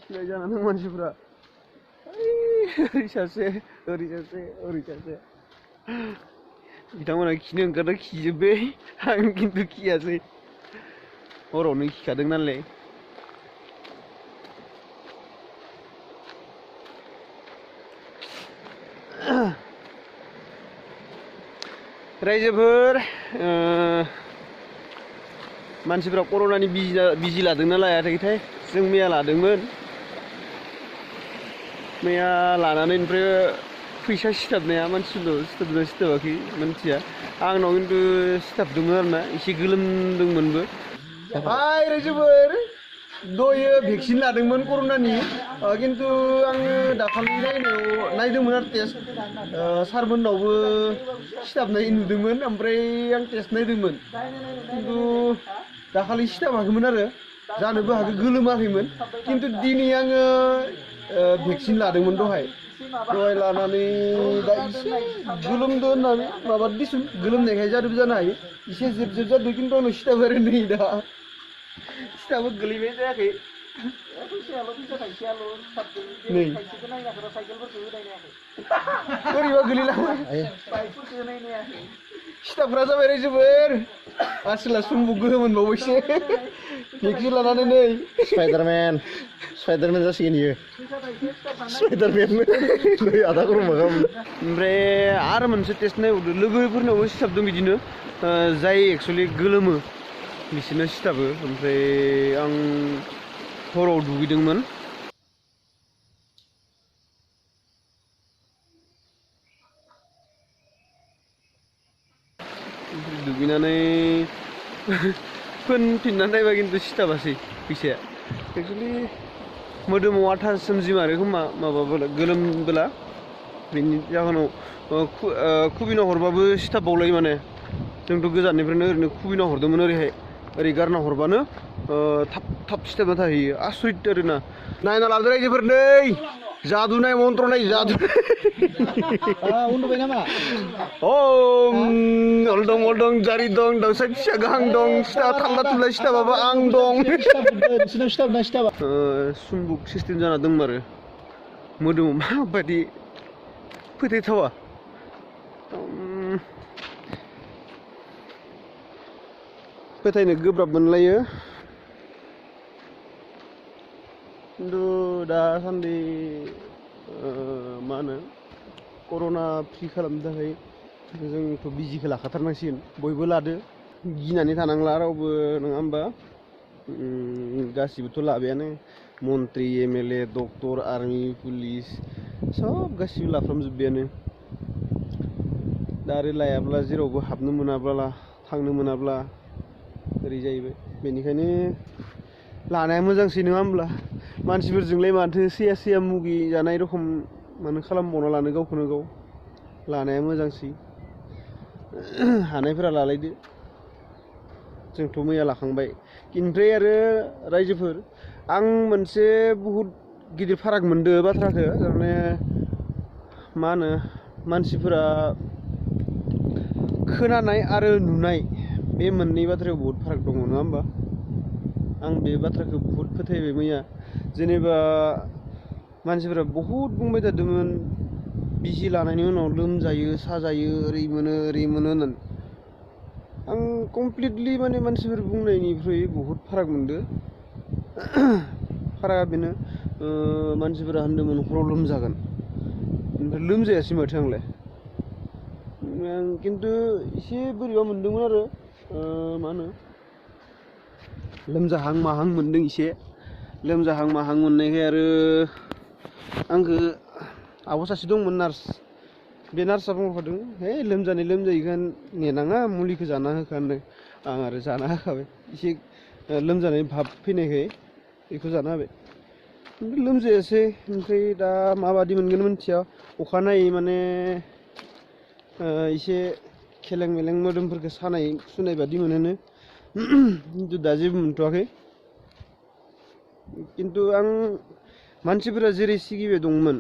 सिलाय जानानै मानसिफ्रा ओरै सासे बिथांमोना खिनो ओंखारदों खिजोब्बाय आं खिन्थु खियासै हरावनो खिखादों नालाय रायजोफोर मानसिफ्रा कर'नानि बिजि लादोंना लायाखैथाय जों मैया लादोंमोन मैया लानानै ओमफ्राय फैसा सिथाबनाया मानसिल' सिथाबदों सिथाबाखै मानसिया आंनाव खिन्थु सिथाबदोंमोन आरोना एसे गोलोमदोंमोनबो हाय रायजोफोर दहायो भेक्सिन लादोंमोन कर'नानि खिन्थु आङो दाखालि नायदोंमोन आरो टेस्ट सारमोननावबो सिथाबनाय नुदोंमोन ओमफ्राय आं टेस्ट नायदोंमोन खिन्थु दाखालि सिथाबाखैमोन आरो जानोबो हागौ गोलोमाखैमोन खिन्थु दिनै आङो भेक्सिन लादोंमोन दहाय लानानै दा एसे गोलोमदों होननानै माबादों दिसुन गोलोमनायखाय जादोंबो जानो हायो एसे जेब जेब जादों खिन्थु आंनाव सिथाबो आरो नै दा सिथाबो गोलैबाय जायाखै नै बोरैबा गोलैलाङो सिथाबग्रा जाबाय रायजोफोर आसोला सुम्बुक गोहो मोनबावबायसो भेक्सिन लानानै नै स्पाइडारमेन जासिगोन इयो स्पाइडारमेन नै आधा गरमा गाहाम ओमफ्राय आरो मोनसे टेस्ट नायबावदो लोगोफोरनावबो सिथाबदों बिदिनो जाय एक्सुवेलि गोलोमो बिसोरनो सिथाबो ओमफ्राय आं हराव दुगैदोंमोन दुगैनानै फोनफिननानै नायबा खिन्थु सिथाबासै फैसाया एक्सुवेलि मोदोमाव आथा सोमजिमारो खोमा माबाबोला गोलोमबोला बेनि जाहोनाव खुबिना हरबाबो सिथाबबावलायो माने जोंथ' गोजाननिफ्रायनो ओरैनो खुबिना हरदोंमोन ओरै गारना हरबानो थाब सिथाबना थाहैयो आसरित आरोना नायना लादो रायजोफोर नै जादु नाय मन्त्र नाय जादु उन्दुबाय नामा अलदं जारि दं दाउसा फिसा गाहां दं सिथाब थाल्ला थुल्ला सिथाबाबो आं दं सुम्बुक सिस्टेम जाना दंमारो मोदोमाव माबायदि फोथायथावा फोथायनो गोब्राब मोनलायो खिन्थु दासान्दि मा होनो कर'ना फ्रि खालामनो थाखाय जोंथ' बिजिखौ लाखाथारनांसिगोन बयबो लादो गिनानै थानांला रावबो नङा होमबा गासिबोथ' लाबायानो मन्त्रि एमएलए डक्टर आर्मि पुलिस सब गासिबो लाफ्रामजोब्बायानो दा आरो लायाब्ला जेरावबो हाबनो मोनाब्ला थांनो मोनाब्ला ओरै जाहैबाय बेनिखायनो लानाया मोजांसै नङा होमब्ला मानसिफोरजोंलाय माथो सैया मुगि जानाय रखम मानो खालामबावना लानो गावखौनो गाव लानाया मोजांसै हानायफोरा लालायदो जोंथ' मैया लाखांबाय ओमफ्राय आरो रायजोफोर आं मोनसे बहुद गिदिर फाराग मोनदो बाथ्राखौ थारमाने मा होनो मानसिफोरा खोनानाय आरो नुनाय बे मोननै बाथ्रायाव बहुद फाराग दङ नङा होमबा आं बे बाथ्राखौ बहुद फोथायबाय मैया जेनेबा मानसिफोरा बहुद बुंबाय थादोंमोन बिजि लानायनि उनाव लोमजायो साजायो ओरै मोनो होननानै आं कमप्लिटलि माने मानसिफोर बुंनायनिख्रुइ बहुद फाराग मोनदो फारागा बेनो मानसिफोरा होनदोंमोन हराव लोमजागोन ओमफ्राय लोमजायासै माथो आंलाय आं खिन्थु एसे बोरैबा मोनदोंमोन आरो मा होनो लोमजाहां माहां मोनदों एसे लोमजाहां माहां मोननायखाय आरो आंखो आब' सासे दंमोन नार्स बे नार्सआ बुंहरदों है लोमजायैखौ नेनाङा मुलिखौ जाना होखा होनदों आं आरो जाना होखाबाय एसे लोमजानाय भाब फैनायखाय बेखौ जाना होबाय लोमजायासै ओमफ्राय दा माबादि मोनगोन मिथिया अखानायै माने एसे खेलें मेलें मोदोमफोरखौ सानाय सुनाय बादि मोनोनो खिन्थु दा जेबो मोनथ'वाखै खिन्थु आं मानसिफोरा जेरै सिगिबाय दंमोन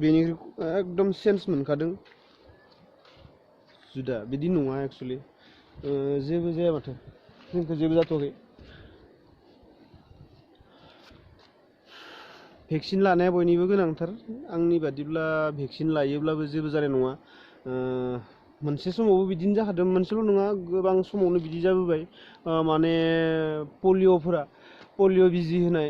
बेनिख्रुइ एकदम चेन्ज मोनखादों जुदा बिदि नङा एक्सुवेलि जेबो जाया माथो जोंखौ जेबो जाथ'वाखै भेक्सिन लानाया बयनिबो गोनांथार आंनि बादिब्ला भेक्सिन लायोब्लाबो जेबो जानाय नङा मोनसे समावबो बिदिनो जाखादों मोनसेल' नङा गोबां समावनो बिदि जाबोबाय माने पलिअ बिजि होनाय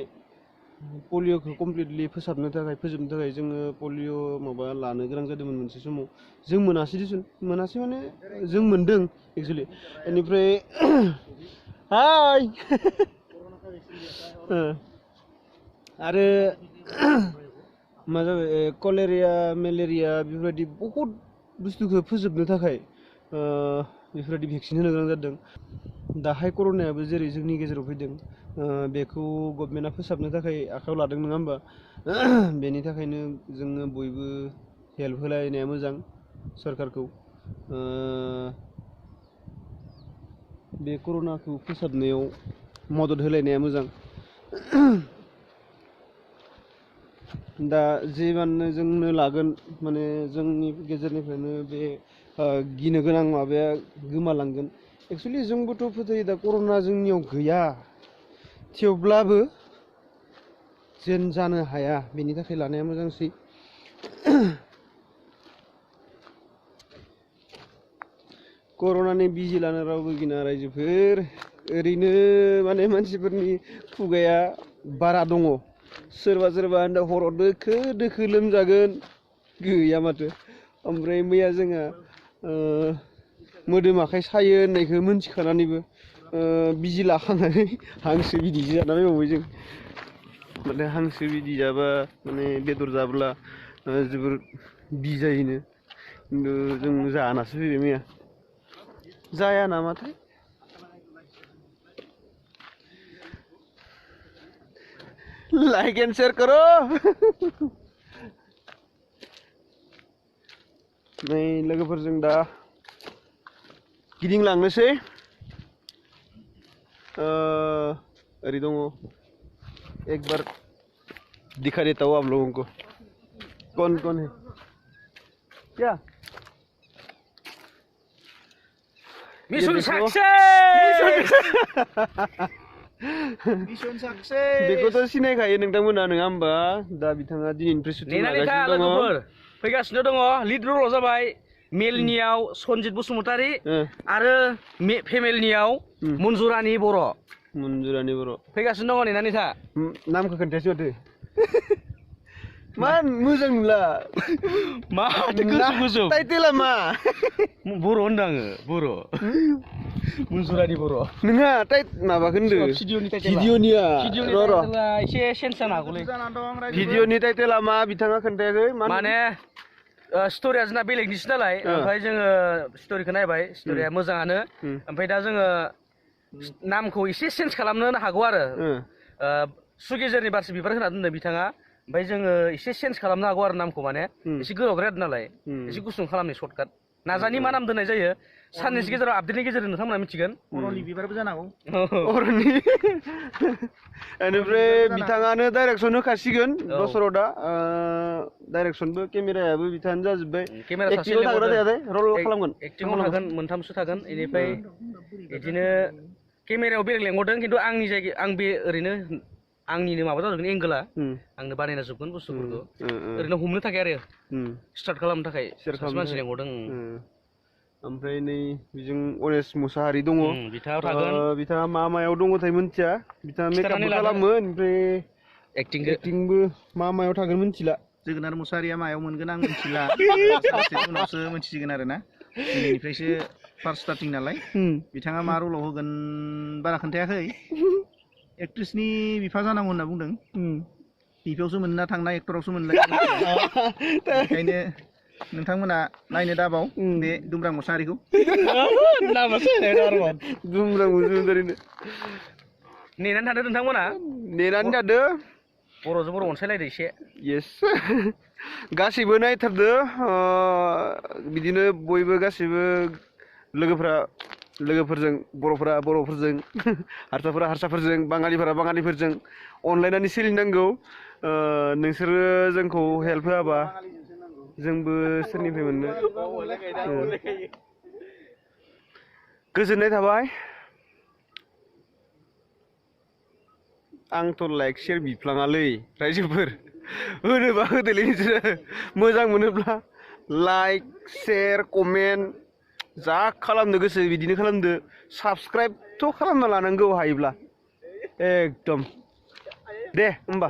पलिअखौ कमप्लिटलि फोजोबनो थाखाय जोङो पलिअ माबा लानो गोनां जादोंमोन मोनसे समाव जों मोनासै दिसुन मोनासै माने जों मोनदों एक्सुवेलि बेनिफ्राय हाय आरो मा जाबाय कलेरिया मेलेरिया बेफोरबायदि बहुद बुस्थुखौ फोजोबनो थाखाय बेफोरबायदि भेक्सिन होनो गोनां जादों दाहाय कर'नायाबो जेरै जोंनि गेजेराव फैदों बेखौ गभर्नमेन्टआ फोसाबनो थाखाय आखायाव लादों नङा होमबा बेनि थाखायनो जोङो बयबो हेल्प होलायनाया मोजां सरकारखौ बे कर'नाखौ फोसाबनायाव मदद होलायनाया मोजां दा जिमाननो जोंनो लागोन माने जोंनि गेजेरनिफ्रायनो बे गिनो गोनां माबाया गोमालांगोन एक्सुवेलि जोंबोथ' फोथायो दा कर'ना जोंनियाव गैया थेवब्लाबो जेन जानो हाया बेनि थाखाय लानाया मोजांसै कर'नानि बिजि लानो रावबो गिना रायजोफोर ओरैनो माने मानसिफोरनि खुगाया बारा दङ सोरबा होनदा हराव दोखो लोमजागोन गैया माथो ओमफ्राय मैया जोंहा मोदोम आखाइ सायो होननायखौ मोनथिखानानैबो बिजि लाखांनानै हांसो बिदैसो जाना फैबावबाय जों माने हांसो बिदै जाबा माने बेदर जाब्ला जोबोर बिजायोनो खिन्थु जों जानासो फैबाय मैया जाया नामाथाय लाइक एन्ड शेयर करो नै लोगोफोरजों दा गिदिंलांनोसै ओरै दङ एक बार दिखा देता हूँ आप लोगों को कौन है क्या मिशन सक्सेस बेखौथ' सिनायखायो नोंथांमोना नङा होमबा दा बिथाङा दिनैनिफ्राय सुटिं लागासिनो दङ फैगासिनो दङ लिड रलाव जाबाय मेलनियाव सनजित बसुमतारी आरो फेमेलनियाव मन्जुरानि बर' फैगासिनो दङ नेनानै था नामखौ खोन्थायासै माथो मा मोजां नुला माथो गोसो टाइटेला मा बर' होनदों आङो बर' मन्जुरानि बर' नोंहा माबाखौ होनदों भिडिअनिया एसे सेन्स जानो हागौलै भिडिअनि टाइटेला मा बिथाङा खोन्थायाखै माने स्ट'रिया जोंना बेलेगनिसो नालाय ओमफ्राय जोङो स्ट'रिखौ नायबाय स्ट'रिया मोजाङानो ओमफ्राय दा जोङो नामखौ एसे चेन्ज खालामनो हागौ आरो सुगेजेरनि बारसे बिबार होना दोनदों बिथाङा ओमफ्राय जोङो एसे चेन्ज खालामनो हागौ आरो नामखौ माने एसे गोलावद्राय नालाय एसे गुसुं खालामनो सर्टकाट नाजानि मा नाम दोननाय जायो साननैसो गेजेराव आपडेटनि गेजेरजों नोंथांमोना मिथिगोन अरनि बिबारबो जानांगौ अरनि बेनिफ्राय बिथाङानो डाइरेक्सन होखासिगोन दसराव दा डाइरेक्सनबो केमेरायाबो बिथाङानो जाजोब्बाय एक्टिंआव थाग्रा जायाखै रल खालामगोन एक्टिंआव थागोन मोनथामसो थागोन बेनिफ्राय बिदिनो केमेरायाव बेलेग लेंहरदों खिन्थु आंनि जायगायाव आं बे ओरैनो आंनिनो माबा जाजोबगोन एंगोला आंनो बानायना जोबगोन बुस्थुफोरखौ ओरैनो हमनो थाखाय आरो स्टार्ट खालामनो थाखाय सासे मानसि लेंहरदों ओमफ्राय नै बिजों अनेस मुसाहारि दङ बिथाङा मायाव दङथाय मिन्थिया बिथाङा मेकआपबो खालामो ओमफ्राय एक्टिंबो मायाव थागोन मिन्थिला जोगोनार मुसाहारिया मायाव मोनगोन आं मिन्थिला उनावसो मिन्थिसिगोन आरोना दिनैनिफ्रायसो फार्स्ट स्टार्टिं नालाय बिथाङा मा रलाव होगोन बारा खोन्थायाखै एक्ट्रिसनि बिफा जानांगौ होनना बुंदों बिफायावसो मोनना थांनाय एक्टरावसो मोनलाय ओंखायनो नोंथांमोना नायनो दाबाव बे दुमब्रां मुसाहारिखौ दुमब्रां मुसाहारिनो नेनानै थादो नोंथांमोना नेनानै थादो बर'जों बर' अनसायलायदो एसे येस गासैबो नायथारदो बिदिनो बयबो गासैबो लोगोफोरजों बर'फोरजों हारसाफोरा हारसाफोरजों बाङालिफोरा बाङालिफोरजों अनलायनानै सोलिनांगौ नोंसोरो जोंखौ हेल्प होआबा जोंबो सोरनिफ्राय मोननो गोजोननाय थाबाय आंथ' लाइक शेयार बिफ्लाङालै रायजोफोर होनोबा होदोलै नोंसोरो मोजां मोनोब्ला लाइक शेयार कमेन्ट जा खालामनो गोसो बिदिनो खालामदो साबस्क्राइबथ' खालामना लानांगौ हायोब्ला एकदम दे होमबा